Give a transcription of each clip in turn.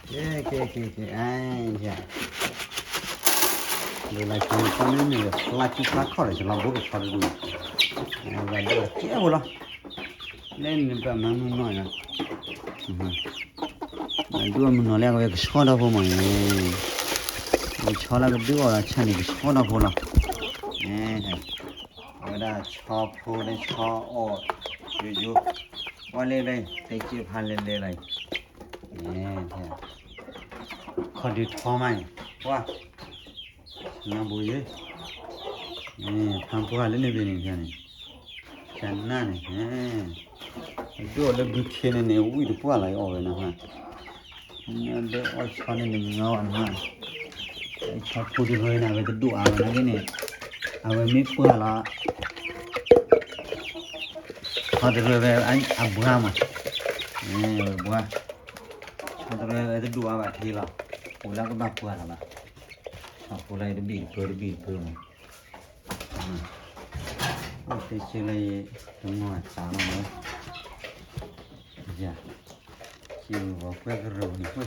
ကဲ ကဲ ကဲ ကဲ အဲ ဒ်လဲၣ် ကန့ၣ် တၢ်မ့ၢ်မ့ၢ်ဒီး ဖျါကံဖျါခီၣ်ဒီး ယလီၤဘိကဆီတဒူၣ်, ဘၣ်ဒိၣ်ကဲဖိလီၤ, လၢန့ၣ်ဘၣ်မၤမုၢ်နီၢ်ယၤ, ဘၣ်ဒိၣ်မုၢ်နီၢ်လၢအဝဲကဆီဒီဖိမးန့ၣ်, ကဆီလၢကဒုးအီၣ်ဒီးဆၣ်န့ၣ်ကဆီဒီဖိလီၤ, အဝဲဒၣ်ဆီဖိလၢဆီအီၣ်, ယိယိ, ပှၤလဲၤလဲၤ တဲက့ဖးလဲၤလဲၤလီၤ, ခီၣ်ဒုးထီမးအံၤ, ပှၤ နဘိယ့, ဖးပှၢ်လၢန့ၣ်ဘ့ၣ်န့ၣ်န့ၣ်, ကနၣ်န့ၣ်, ဒိၣ်လၢဘုခ့န့ၣ်န့ၣ် ဝံၣ်တပှၢ်လီၤ အီၣ်ဝဲနဟါ, လၢအီၣ်ဆီန့ၣ်နညီနဟါ, ဆီဖိတရၢန့ၣ် အဝဲတဒိၣ်အါဝဲနာ်က့န့ၣ်, အဝဲမ့ၢ်ပှၢ်လီၤ ဆီတရၢဝဲအဘှါမး, ဝဲဘှါ, ဆီတရၢဝဲတဒိၣ်အါဘၣ်ထဲလီၤ, အိၣ်လၢကဘၣ်ပှၢ်လီၤဘၣ်, ဆီဖိလၢတဘ့ၣ်တပၢတဘ့ၣ်တပၢမး, အိၣ်တဲဆၢလၢ တမီၢ်သးလီၤမး, ယၤ, က့ၤဝဲကွဲကရၢၢ်န့ၣ်ကွဲ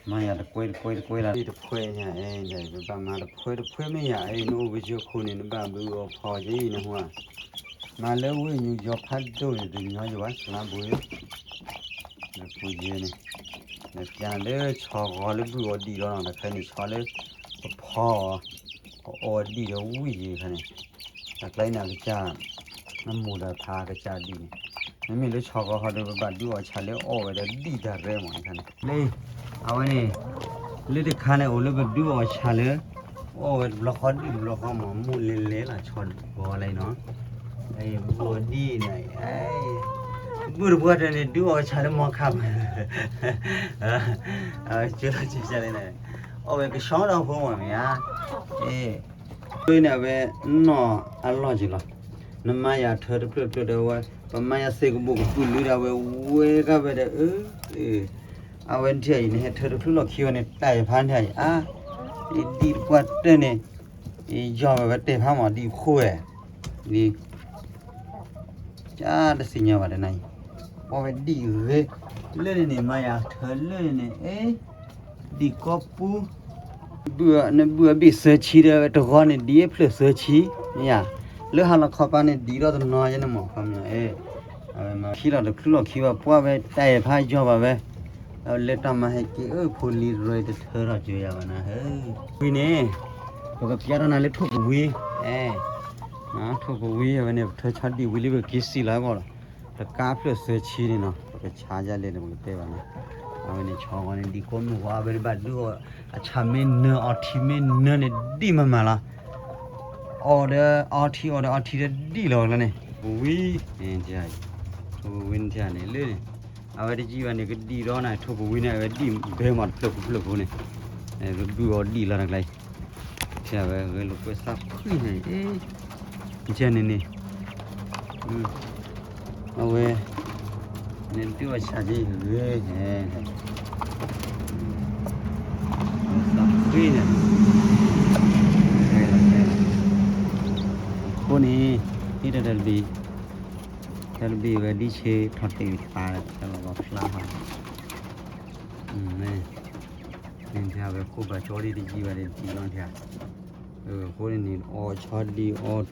မၤယၤတကွဲတကွဲတကွဲလီၤ တခွဲညါအဲ ပဘၣ်မၤတခွဲတခွဲမ့ၢ်ယၤအဲ နအိၣ်ပယီၤခိၣ်န့ၣ် နဘၣ်ဘုအီၤဖီယဲအံၤနဟူဧါ, မၤလၢဝ့ၢ်ညူယီၤဖးဒိၣ်န့ၣ် တညီယဘၣ် သလါဘိဧၢ, လၢပူၤယဲန့ၣ်, လၢပျၢ်လၢဆီဂီၤလၢဘုအီၤဒံၣ်ဒီးနီၤ တခါန့ၣ်ဆီလၢ ပဖီအီၤ ကအီၤဒံၣ်ဒီးဝံၣ်ယဲခါန့ၣ်, တၢ်ကျါန့ၣ်အကစၢ်, အမိၢ်ဒီးဖးကစၢ်ဒံၣ်န့ၣ်, မ့မ့ၢ်လၢဆီဂီၤဟီဒီး ပဘၣ်ဒုးအီၣ်ဆၣ်လၢအီၣ်ဝဲဒီးဒံၣ်တၢ်ရဲၣ်မးန့ၣ်ခါန့ၣ်, လၢ, အဝဲန့ၣ်, လၢတခါန့ၣ် အိၣ်လၢပဒုးအီၣ်ဆၣ်လၢ, အီၣ်ဝဲတဘျီဃီဒံၣ်တဘျီဃီမး မိၢ်လဲၤလဲၤလီၤဆီဂီၤလၢအံၤနီၤ, ဘုအီၤဒံၣ်န့ၣ်, ဘုတပှၢ်တၢၢ်န့ၣ် ဒုးအီၣ်ဆၣ်လၢမီခါမး ကၢလီၤကၢလီၤန့ၣ်, အီၣ်ဝဲကဆီဒီဖိမးမ့ၢ်ဧါ, အ့, န့ၣ်အဝဲ, နီၢ်အလီၢ်က့ၤလီၤ, နမၤယၤထၢတဖျၢၣ်တဖျၢၣ်ဒီးဝဲ, ပမၤယၤသ့ၣ်ကဘိၣ်ကပုၢ်လုဒီးဝဲ, ဝဲဂၤဝဲဒီး, အဝဲထံၣ်အံၤ နဟဲထၢတဖျၢၣ်လီၢ်ခံဝဲန့ၣ် တၢ်အံၤဖးန့ၣ်အံၤ, အ့, ဒံၣ်တပှၢ်တၢၢ်န့ၣ်, ယီၤဝဲဝဲတဲာ်ဖးမးဒံၣ်ဖိဝဲ, ဒ် ကတသ့ၣ်ညါဘၣ်တနၤအံၤ, အီၣ်ဝဲဒံၣ်ဂ့ၤ, လၢန့ၣ်န့ၣ် မၤယၤထၢလၢန့ၣ်န့ၣ်, အ့, ဒံၣ်ကီပူ, နဘုအဘ့ၣ်သၢဆံဒီး တဂီၤန့ၣ်ဒံၣ်ဖျၢၣ်သၢဆံ, မ့ၢ်ဧါ, လၢဟါလီၤခီပၤန့ၣ်ဒံၣ်ဒီးတနီၤယဲန့ၣ်မး ခီမ့ၢ်, အ့, ခံလီၤတချုးလီၢ်ခံဘၣ် ပှၢ်ဝဲတၢ်အံၤဖးယီၤဘၣ်ဝဲ, အဝဲလဲၤတၢ်မၤဟဲက့ၤအၢ ဖိလံၤတရၢတထၢထီၣ်ကၠိယၤဘၣ်နၤဧၢ, ဝံၤန့ၣ်, ပကပျၢ်ထီၣ်နၤလၢထိၣ်ကဝံၤ, အဲ ထိၣ်ကဝံၤအဝဲန့ၣ် ပထၢဆီဒံၣ်ဝံၤလံ ပက့ၤစံၣ်လီၤအဂီၢ်လီၤ, တကါဖျၢၣ်သၢဆံန့ၣ်နီၤ ပကဆါယါလဲၣ်န့ၣ် ပကတဲဘၣ်နီၤ, အဝဲန့ၣ်ဆီဂီၤန့ၣ် ဒံၣ်ကိးမုၢ်ဂီၤ အဝဲန့ၣ်ဘၣ်ဒုးအီၣ်, အဆၣ်မ့ၢ်နၢၤအီထံမ့ၢ်နၢၤန့ၣ် ဒံၣ်မးမးလီၤ, အီၣ်ဒီးအီထံအီၣ်ဒီးအီထံဒီးဒံၣ်လီၤဝဲလီၤန့ၣ်, ဝံၤ, ထိၣ်ကဝံၤန့ၣ်ထံၣ်န့ၣ်လၢန့ၣ်, အဝဲတယံာ်ဘၣ်န့ၣ် ကဒံၣ်ဒီးန့ၣ် ထိၣ်ကဝံၤန့ၣ် အဝဲဒံၣ်ဘဲမးတဖျၢၣ်ဖိဖျၢၣ်ဖိန့ၣ်, ပဘုၣ်အီၤဒံၣ်လီၤတကျါအံၤ ထံၣ်ဝဲဂဲၤလိာ်ကွဲသးဖှံန့ၣ်, ကန့ၣ်န့ၣ်, အဝဲ, နဒုးအီၣ်ဆၣ်က့ၤဂ့ၤ, သးဖှံန့ၣ်, အဃိန့ၣ်, ဟံၣ်တၢ်တဘ့ၣ်, တၢ်တဘ့ၣ်ဝဲဒ်ဆ့ထီၣ်တ့ၢ်ဖးတၢ်လီၤဘၣ်ဖျါဟီ, မ့ၢ်, မ့ၢ်ထံၣ်ဝဲခိၣ်ဘၣ်ကၠီဒ်တယံာ်ဘၣ်န့ၣ် တံၢ်လီၤထံၣ်, အဃိန့ၣ်န့ၣ် အီၣ်ဆီဒံၣ်အီၣ်,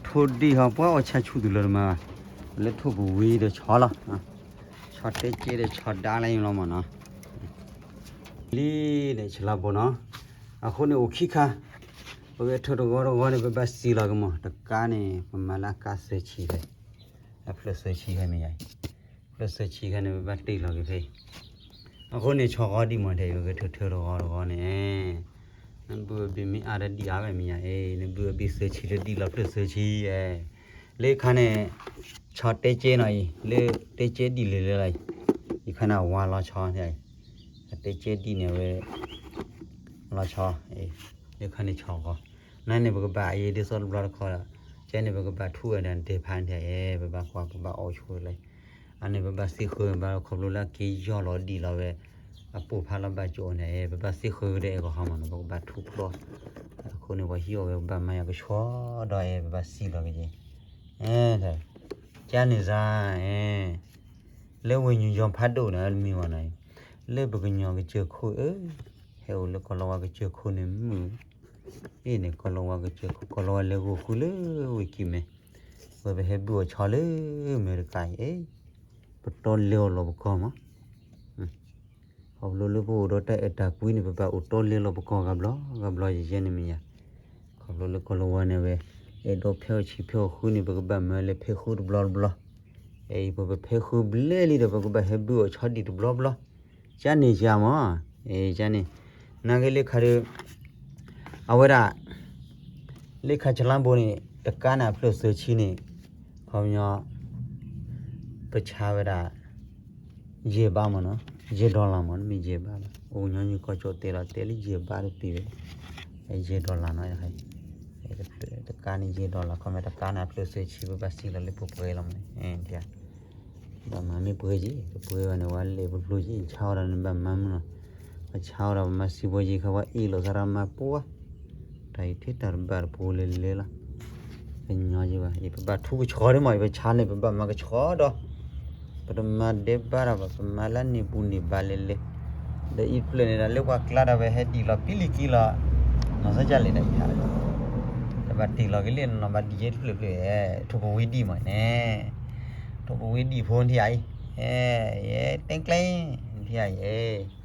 ထိၣ်ဒံၣ်ဟီ ပှၤအီၣ်ဆၣ်ဆူၣ်တုၤလီၤတမၤဘၣ်, လၢထိၣ်ပဝံဒီးဆီလီၤ, ဆီတဲကဲဒီးဆီဒါလၢယလီၤမးနီၤ, လံန့ၣ် ဆလါဘိနီၤ, အဃိန့ၣ်အိၣ်ခံခါ, ပဝဲထၢတဂီၤတဂီၤန့ၣ် ပဘၣ်စံၣ်လီၤက့ၤမး တကါန့ၣ် ပမၤလၢအကါသၢဆံဖဲ, အဖျၢၣ်သၢဆံဖဲမ့ၢ်ယါအံၤ, ဖျၢၣ်သၢဆံခါန့ၣ် ပဘၣ်တ့ၢ်လီၤက့ၤဖဲအံၤ, အဃိန့ၣ် ဆီဂီၤဒံၣ်မးထဲအံၤ ပကထၢထၢတဂီၤတဂီၤန့ၣ်, နဘုၣ်အဘ့ၣ်မ့ၢ်အါဒီးဒံၣ်အါဝဲမ့ၢ်ယါအံၤ နဘုၣ်အဘ့ၣ်သၢဆံလၢဒံၣ်လီၤဖျၢၣ်သၢဆံ, လၢခါန့ၣ်, ဆီတဲကဲနီၤအံၤ လၢတဲကဲဒံၣ်လံလၢလီၤအံၤ, ယခါန့ၣ်အဝါလီၤဆီန့ၣ်, အတဲကဲဒံၣ်န့ၣ်ဝဲ, လီၤဆီ, လၢခါန့ၣ်ဆီဂီၤ, နန့ၣ်ပကဘၣ်အံၤဒ်သိးတဘျီတခီဒီး, ကဲန့ၣ်ပကဘၣ်ထူၣ်ဝဲဒၣ်တဲဖးန့ၣ်, ပဘၣ်ကွၢ်ပဘၣ်အီၣ်ဆိလီၤ, အန့ၣ်ပဘၣ်သ့ဃၢၤဘၣ်ခီဖျိလၢအက့ၤယီၢ်လီၤဒံၣ်လီၤဝဲ, အပိၢ်ဖးလီၤဘၣ်ကၠိန့ၣ် ပဘၣ်သ့ဃၢၤကဒီးအဲၣ်ကီၢ်ဟီမးန့ၣ် ပကဘၣ်ထူၣ်ဖျီ, အဃိန့ၣ်ပှၤဟံၣ်အီၣ်ဝဲပဘၣ်မၤယၤကဆှီဒီးအဲၣ် ပဘၣ်စံၣ်လီၤက့ၤ, ကန့ၣ်စါ, လၢဝ့ၢ်ညူယီၤဖးဒိၣ်န့ၣ် မ့ၢ်ဝဲန့ၣ်, လၢပကညီကစၢၢ်ခိၣ်ဧၢ, ဟဲအိၣ်လၢကီၢ်လီၤဝါကစၢၢ်ခိၣ်န့ၣ်မုာ်, အ့ၣ်န့ၣ် ကီၢ်လီၤဝါကစၢၢ်ခိၣ် ကီၢ်လီၤဝါလဲၤဂိာ်ဃုလၢဝ့ၢ်ကံၢ်မဲ, ဝဲပဟဲဘုၣ်အီၣ်ဆီလၢအမဲရကၤအံၤ, ပတီလဲအီၤလီၤပကီၢ်မး ခီဖျိလၢပအိၣ်ဒီးတၢ်အဲၣ်တၢ်ကွံန့ၣ် ပဘၣ်အိၣ်တီလဲလီၤပကီၢ်ဂၤဘျီဂၤဘျီယဲၢ်န့ၣ်မ့ၢ်ယၤ, ခီဖျိလၢကီၢ်လီၤဝါန့ၣ်ဝဲ အဲၣ်ဒိးဖဲအီၣ်ဆံးဖဲအီၣ်ဃုန့ၣ် ပကဘၣ်မၢလဲၤဖဲဃုတဘျီတဘျီ, အအံၤပပဖဲဃုဘျဲလံဒီး ပကဘၣ်ဟဲဘုၣ်အီၣ်ဆီဒံးတဘျီဘျီ, ကန့ၣ်ယၤမး, ကန့ၣ်, နာ်က့လၢခါဒီး အဝဲဒၣ် လၢခါဆလါဘိန့ၣ် တကါန့ၣ်အဖျၢၣ်စၢဆံန့ၣ်, ခီပညီ ပဆါဝဲဒၣ် ယဲၢ်ဘးမ့ၢ်နီၤ, ယဲၢ် dollar မ့ၢ်နီၤ, မ့ၢ်ယဲၢ်ဘးလီၤ, အိၣ်ညီနုၢ်ကီၢ်ကၠီၣ်တဲာ်လီၤ တဲလၢယဲၢ်ဘးတပံၤဝဲ, ယဲၢ် dollar နီၤ, တကါန့ၣ်ယဲၢ် dollar ခီမ့ၢ်တကါန့ၣ်အဖျၢၣ်စၢဆံ ပဘၣ်စံၣ်လီၤလၢပပှဲၤလီၤမ့ၢ်န့ၣ်, ဘၣ်မၤမ့ၢ်ပှဲၤက့ၤ ပပှဲၤဘၣ်န့ၣ် ဝဲလဲၤပဖျိက့ၤ ဆါဝဲဒၣ်န့ၣ်ဘၣ်မၤမုာ်နီၤ, ပဆါဝဲဒၣ်ပမၤစံးဘိယံၤခါဝဲအ့ၣ်လိာ်သးရၣ်မၤပှၤ တၢ်အံၤထဲတၢ်တဘၣ်တပူၤလဲၤလဲၤလီၤ, ကညီယဘၣ် ပဘၣ်ထူကဆှီဒ်မး ပဆါန့ၣ် ပဘၣ်မၤကဆှီဒီး, ပတမၤဒဲးဘးဒီးဘၣ် ပမၤလၢန့ၢ်ပူၤန့ၢ်ဘးလဲၤလဲၤ, ဒီးအံၤတဖျၢၣ်န့ၣ်ဒီး လၢပှၤကျါဒီးဝဲဟဲဒံးလီၤ ပံလံကံလီၤ, နီၢ်စၢ်ကၢ်လဲၤဒၣ်အံၤ, တဘၣ်တ့ၢ်လီၤက့ၤလၢနီၢ်ဘၣ်ဒံးယဲၢ်တဖျၢၣ်ဖျၢၣ်, ထိၣ်ပဝံဒံးမးန့ၣ်, ထိၣ်ပဝံဒံးဖိထံၣ်အံၤ, ယဲတဲကျဲ, ထံၣ်အံၤ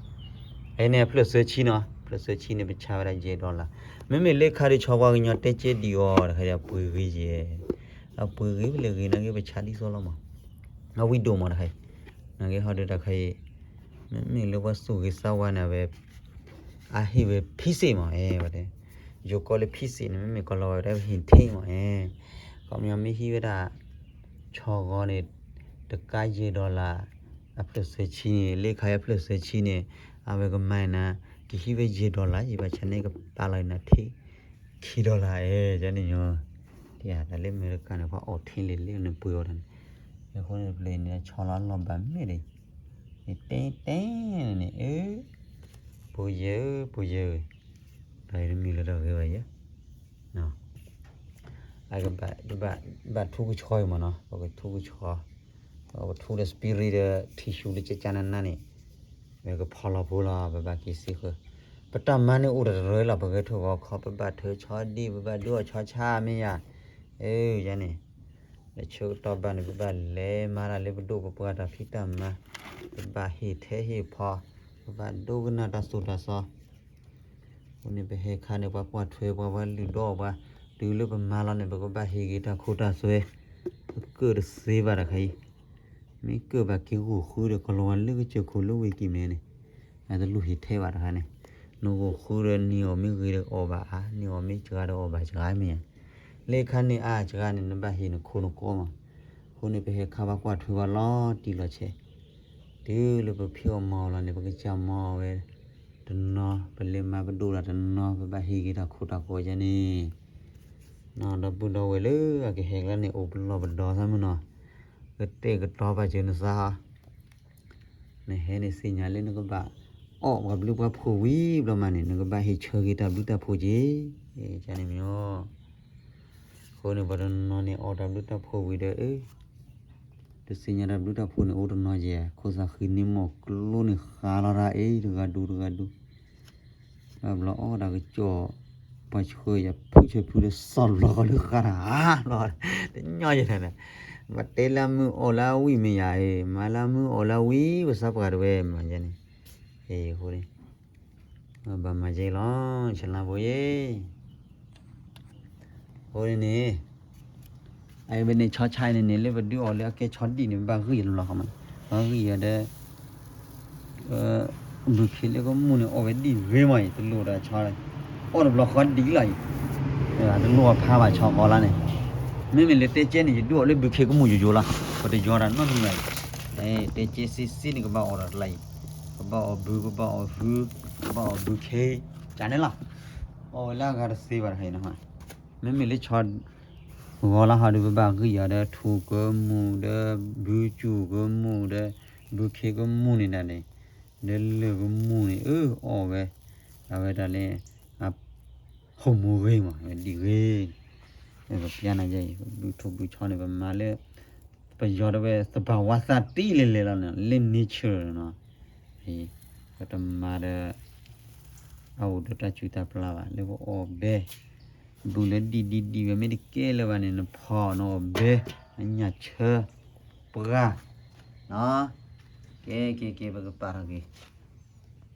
အန့ၣ်အဖျၢၣ်စၢဆံနီၤ, ဖျၢၣ်စၢဆံန့ၣ် ပဆါဝဲဒၣ်ယဲၢ် dollar, မ့မ့ၢ်လၢခါဒီးဆီပှၤကညီတဲကဲဒံးအီၤ တခါဒီးအပှ့ၤဂ့ၤယဲၢ်, အပှ့ၤဂ့ၤဖဲလဲၣ်ဂ့ၤ နာ်က့ပဆါဒ်သိးလီၤမး, အဝံဒိၣ်မးတခါအံၤ, နာ်က့ဟီဒီးတခါအံၤ, မ့မ့ၢ်လၢပှၤသူၣ်ဂ့ၤသးဝါန့ၣ်ဝဲ အဟ့ၣ်ဝဲ ဖံစ့ၣ်မး, ဝဲတဲ, ယိၤကီၢ်လၢဖံစ့ၣ်န့ၣ် မ့မ့ၢ်ကီၢ်လီၤဝဲဒၣ်ဟ့ၣ်ထဲမး, ခီပညီမ့ၢ်ဟံးဝဲဒၣ် ဆီဂီၤန့ၣ် တကါယဲၢ် dollar, အဖျၢၣ်စၢဆံန့ၣ် လၢခါအံၤအဖျၢၣ်စၢဆံန့ၣ်, အဝဲကမၤနၤ, ကဟံးဝဲယဲၢ် dollar ယဘၣ်ဆါန့ၣ်ကပာ်လီၤနၤထဲ ခံ dollar ဧါန့ၣ်ညီ, တၢ်လၢအမဲရကၤန့ၣ် ပှၤအီၣ်ထဲလဲၣ်လဲၣ်န့ၣ်ပှ့ၤအီၤတၢ်န့ၣ်, အဃိန့ၣ်တဖျၢၣ်အံၤန့ၣ် ဆီလီၤလီၤဘၣ်မ့ၢ်ဒီး, ယတဲတဲန့ၣ် အၢ ပှ့ၤယဲၢ်ဧၢ ပှ့ၤယဲၢ်ဧၢ, တၢ်အံၤတမံၤလၢတၢ်ဂ့ၤဘၣ်ယဲၢ် အကဘၣ် ဘၣ်ထူကဆှီအံၤမးနီၤ, ပကထူကဆှီ, ပကထူဒီး spirit ဒီး tissue လၢကကနနါန့ၣ်, ဝဲကဖီလီၤဖိလီၤ ပဘၣ်က့ၤစ့ဃၢၤ, ပတၢ်မၤန့ၣ်အိၣ်တရၢလီၤ ပဂဲၤထီၣ်ဂီၤခီ ပဘၣ်ထၢဆီဒံၣ် ပဘၣ်ဒုးအီၣ်ဆီဆါမ့ၢ်ယၤ, အၢ ယၤန့ၣ်, လၢဆၢကတီၢ်ဘၣ်န့ၣ် ပဘၣ်လဲၤမၤတၢ်လၢပဒိၣ်ပပှၢ်တၢ်ဖံးတၢ်မၤ, ပဘၣ်ဟ့ၣ်ထဲဟ့ၣ်ဖီ, ပဘၣ်ဒိကနၣ်တၢ်သိၣ်တၢ်သီ အဃိန့ၣ် ပဟဲခါန့ၣ် ပှၤကွၢ်ထွဲပှၤ ပှၤလုၢ်ဒီးပှၤ, တုၤလၢပမၤလီၤန့ၣ် ပကဘၣ်ဟ့ၣ်ဂ့ၤတၢ်ခိတၢ်သွဲ, ပကၢၣ်တသ့ဘၣ်တခါအံၤ, မ့ၢ်ကၢၣ်ဘၣ်က့ၤဂိာ်ဃုဒီး ကီၢ်လီၤဝါလၢကစၢၢ်ခိၣ်လၢဝ့ၢ်ကံၢ်မဲန့ၣ်, အတလူၤဟ့ၣ်ထဲဘၣ်တခါန့ၣ်, နဂိာ်ဃုဒီး နံၤအီၣ်မ့ၢ်ဂ့ၤဒီးအီၣ်ဘၣ်အါ, နံၤအီၣ်မ့ၢ်စှၤဒီးအီၣ်ဘၣ်စှၤမ့ၢ်ဧါ, လၢခါန့ၣ်အါစှၤန့ၣ် နဘၣ်ဟ့ၣ်နခိၣ်နကီမး, အဃိန့ၣ် ပဟဲခါပှၤကွၢ်ထွဲပှၤလီၤတံၢ်လီၤဆဲး တုၤလၢပဖံးအီၣ်မၤအီၣ်လီၤန့ၣ် ပကစၢ်မၤအီၣ်ဝဲတနီၤ, ပလဲၤမၤပဒိၣ်လၢတနီၤ, ပဘၣ်ဟ့ၣ်ဂ့ၤတၢ်ခိတၢ်သွဲယဲၢ်န့ၣ်, ဒီပုၢ်ဒီဝဲၢ်လၢအကဟဲကျါန့ၣ် အိၣ်ပလီၢ်ပဒီသးမုၢ်နီၤ, ကတဲာ်ကတီၤပာ်စၢၤနသး, နဟဲန့ၣ်သ့ၣ်ညါလၢနကဘၣ်အီၣ်ပှၤဘျုးပှၤဖှိၣ်ဝံၤဘျီမးန့ၣ် နကဘၣ်ဟ့ၣ်ဆၢက့ၤတၢ်ဘျုးတၢ်ဖှိၣ်က့ၤ, ကန့ၣ်မ့ၢ် အဃိန့ၣ် ပှၤတနီၤန့ၣ် အီၣ်တၢ်ဘျုးတၢ်ဖှိၣ်ဝံၤဒီး အၢ တသ့ၣ်ညါတၢ်ဘျုးတၢ်ဖှိၣ်န့ၣ် အိၣ်တနီၤယဲၢ်, ခိၣ်သးဃံန့ၢ်မီၢ်ကျိန့ၣ်ဃးလီၤတၢ်အံၤ တဂၤဒူတဂၤဒူ, ဘျီအီၣ်တၢ်ကစီၣ်, ပှၤဆှၢယၤဖုဆဲဖုဒီး စီၤလီၤဃီလၢဃးတၢ်ဧါ, တညီယဲၢ်န့ၣ်, ဘၣ်တဲလၢမုၢ်အီၣ်လၢဝံၤမ့ၢ်ယၤအံၤ, မၤလၢမုၢ်အီၣ်လၢဝံၤ ပသးပှၢ်တဝဲမၤယဲၢ်န့ၣ်, အဃိန့ၣ် ဘၣ်မၤက့ၤလီၤ ဆလါဘိယဲၢ် အဃိန့ၣ်န့ၣ်, အဝဲန့ၣ်ဆီဆါအံၤန့ၣ်န့ၣ် လၢပဒုးအီၣ်လၢအကဲဆီဒံၣ်န့ၣ် ပဘၣ်ဂံၢ်ယၤတဘျီဃီမး, ပဘၣ်ဂံၢ်ယၤဒီး ဘုခ့လၢကမူၣ်န့ၣ် အီၣ်ဝဲဒံၣ်ဂ့ၤမးအံၤ တလိၣ်ဒီးဆီ, အီၣ်တဘျီဃီဒံၣ်လီၤအံၤ, တလိၣ်အဖးဘၣ်ဆီဃီလါန့ၣ်, မ့မ့ၢ်လၢတဲကဲန့ၣ် ယဒုးအီၣ်လၢဘုခ့ကမူၣ်ယိယိလီၤ, ပတယီတၢ်နီတမံၤဘၣ်အံၤ, တဲကဲစ့စ့န့ၣ် ကဘၣ်အီၣ်ဒီးတလါအံၤ, ကဘၣ်အီၣ်ဘု ကဘၣ်အီၣ်ဟု, ကဘၣ်အီၣ်ဘုခ့, ကန့ၣ်လီၤ, အီၣ်ဝဲလၢအဂၤတသ့ဘၣ်တခါအံၤန့ၣ်, မ့မ့ၢ်လၢဆီ ဂီၤလၢဟီဒီး ပဘၣ်ဂံၢ်ယၤဒီးထူကမူၣ်ဒီး ဘုစူၢ်ကမူၣ်ဒီး ဘုခ့ကမူၣ်န့ၣ်ဒၣ်န့ၣ်, ဒီးလၢၢ်ကမူၣ်န့ၣ် အၢ အီၣ်ဝဲ, အဝဲဒၣ်လၢ အဟိၣ်မူဂ့ၤမး ဒ်ဂ့ၤ, ပပျါနၤယဲအံၤ ဘုထူဘုဆီန့ၣ် ပမၤလၢ ပယီၤတဝဲ သဘာဝသတ္တိလဲၤလဲၤလီၤန့ၣ် လၢ nature န့ၣ်နီၤ, ပတမၤဒီး အအိၣ်ဒီးတၢ်ဆူးတၢ်ပျၢ်ဘၣ် လၢပအီၣ်ဘဲ, ဘူးလၢဒံၣ်ဒံၣ်ဒံၣ်ဝဲမ့ၢ်တကဲလၢၤဘၣ်န့ၣ် နဖီၣ်နအီၣ်ဘဲ, အညၣ်ဆၢ, ပှၢ်, ကဲကဲကဲ ပကပာ်ထီၣ်က့ၤ